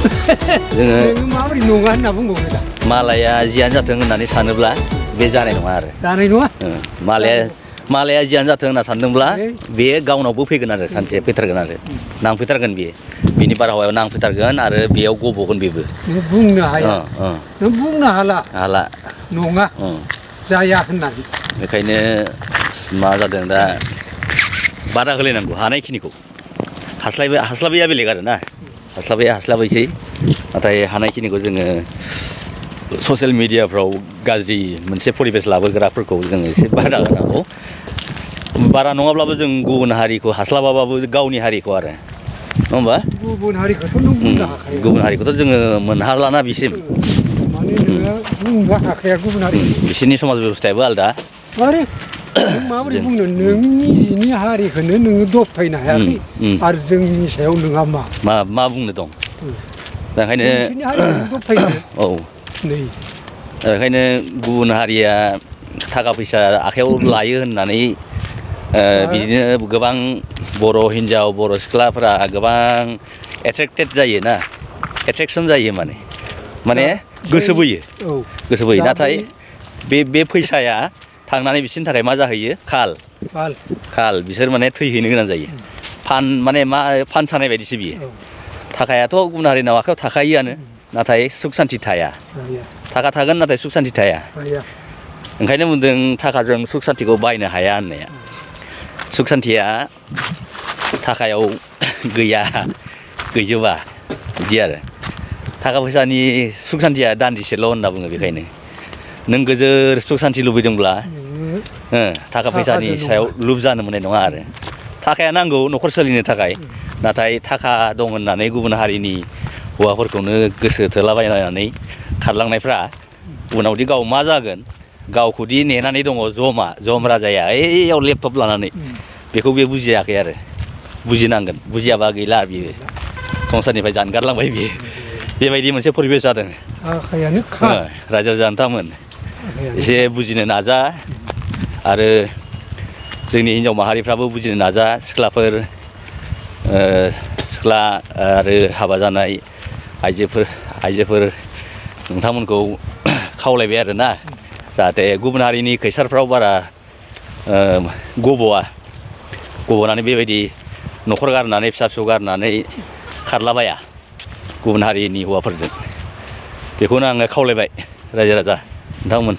जोङो माबोरै नङा होनना बुंबावनो दा मालाया जियानो जाथों होननानै सानोब्ला बे जानाय नङा आरो जानाय नङा मालाया जियानो जाथों होनना सानदोंब्ला बे गावनावबो फैगोन आरो सानसे फैथारगोन आरो नांफैथारगोन बियो बिनि बारहावायाव नांफैथारगोन आरो बेयाव गबगोन बेबो नों बुंनो हाया नों बुंनो हाला नङा जाया होननानै बेखायनो मा जादों दा बादा होलायनांगौ हानायखिनिखौ हास्लाबैया बेलेग आरो ना हास्लाबैसै नाथाय हानायखिनिखौ जोङो ससियेल मिडियाफ्राव गाज्रि मोनसे परिबेस लाबोग्राफोरखौ जोङो एसे बादा होनांगौ बारा नङाब्लाबो जों गुबुन हारिखौ हास्लाबाबाबो गावनि हारिखौ आरो नङा होमबा गुबुन हारिखौथ' नों बुंनो हाखाया गुबुन हारिखौथ' जोङो मोनहालाना बिसिम माने नोङो बुंनो हाखाया गुबुन हारि बिसोरनि समाज बेबस्थायाबो आलदा आरे नों माबोरै बुंनो नोंनि जिनि हारिखौनो नोङो दबथायनो हायाखै आरो जोंनि सायाव नोंहा मा बुंनो दं बेखायनो औ नै बेखायनो गुबुन हारिया थाखा फैसा आखाइयाव लायो होननानै बिदिनो गोबां बर' हिन्जाव बर' सिख्लाफोरा गोबां एट्रेक्टेड जायो ना एट्रेक्सन जायो माने गोसो बोयो नाथाय बे फैसाया थांनानै बिसोरनि थाखाय मा जाहैयो खाल बिसोर माने थैहैनो गोनां जायो फान सानाय बायदिसो बियो थाखायाथ' गुबुन हारिनाव आखाइयाव थाखायोआनो नाथाय सुख सान्ति थाया थाखा थागोन नाथाय सुख सान्ति थाया ओंखायनो बुंदों थाखाजों सुख सान्तिखौ बायनो हाया होननाया सुख सान्तिया थाखायाव गैजोबा बिदि आरो थाखा फैसानि सुख सान्तिया दान्दिसेल' होनना बुङो बेखायनो नों गोजोर सुख सान्ति लुबैदोंब्ला थाखा फैसानि सायाव लुब जानो मोननाय नङा आरो थाखाया नांगौ न'खर सोलिनो थाखाय नाथाय थाखा दं होननानै गुबुन हारिनि हौवाफोरखौनो गोसो थोलाबायनानै खारलांनायफ्रा उनावदि गाव मा जागोन गावखौदि नेनानै दङ जम राजाया ओइयाव लेपटप लानानै बेखौ बे बुजियाखै आरो बुजिनांगोन बुजियाबा गैला बियो संसारनिफ्राय जानगारलांबाय बियो बेबायदि मोनसे परिबेस जादों रायजो जानथामोन एसे बुजिनो नाजा आरो जोंनि हिन्जाव माहारिफ्राबो बुजिनो नाजा सिख्ला आरो हाबा जानाय आइजोफोर नोंथांमोनखौ खावलायबाय आरोना जाहाथे गुबुन हारिनि खैसारफ्राव बारा गब'नानै बेबायदि न'खर गारनानै फिसा फिसौ गारनानै खारलाबाया गुबुन हारिनि हौवाफोरजों बेखौनो आङो खावलायबाय रायजो राजा नोंथांमोन